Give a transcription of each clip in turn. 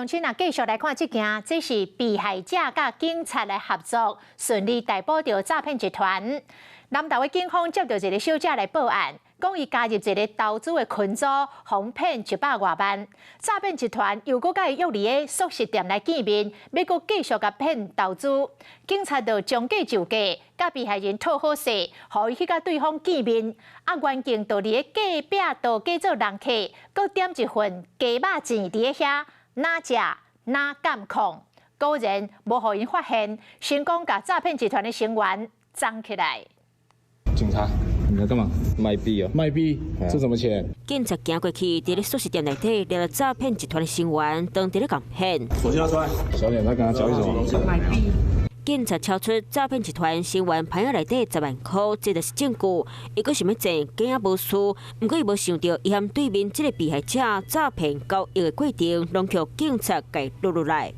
鄉親啊，繼續來看這件，這是被害者佮警察來合作，順利逮捕著詐騙集團。南投的警方接到一個小姐來報案，講伊加入一個投資的群組，予騙100外萬。詐騙集團又閣共伊約佇个速食店來見面，欲閣繼續共騙投資。警察就將計就計，佮被害人討好勢，予伊去佮對方見面。啊，原定就佇个隔壁桌假做人客，閣點一份雞肉糋佇咧遐，哪食哪監控，果然無予𪜶發現，成功共詐騙集團的成員摠起來。警察，你要幹嘛？賣幣哦。賣幣？這什麼錢？警察行過去，佇咧速食店內底，掠著詐騙集團的成員，當佇咧共騙。手機拿出來。小姐，他剛剛交易什麼？賣幣。警察抄出詐騙集團成員盤仔內底10萬箍，這就是證據。伊閣想欲賺，驚無事。毋過伊無想著，伊和對面這个被害者詐騙交易的過程，攏予警察共錄落來。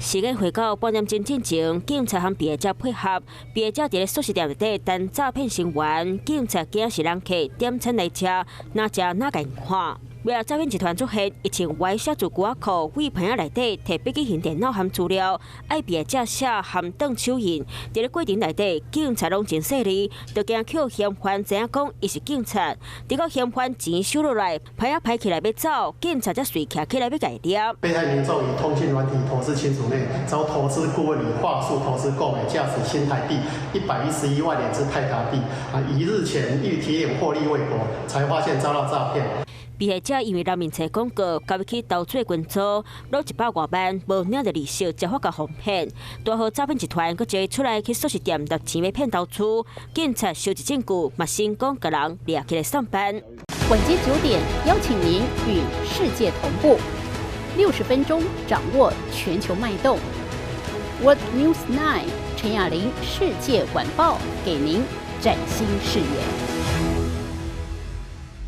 時間回到半點鐘進前，警察和被害者配合，被害者佇咧速食店內底等詐騙成員，警察驚是人客點餐來吃，哪食哪共看。尾仔詐騙集團出現，伊穿歪寫字牛仔褲，對盤仔內底提筆記型電腦和資料，愛被害者寫和轉手印。佇咧過程內底，警察攏真細膩，就驚予嫌犯知影講伊是警察。直到嫌犯錢收落來，盤仔排起來欲走，警察才隨徛起來欲共掠。被害民眾以通訊軟體投資群組內遭投資顧問以話術投資購買價值新台幣111萬元之泰達幣，啊，於日前欲提領獲利未果，才發現遭到詐騙。被害者因為人面冊廣告加入去投資群組，擼100外萬，無領著利息，才發覺予騙。拄好詐騙集團閣坐出來去速食店擸錢欲騙投資，警察收集證據，嘛成功共人掠起來送辦。晚間9點，邀請您與世界同步，60分鐘掌握全球脈動。World News 9 陳雅玲世界晚報，給您嶄新視野。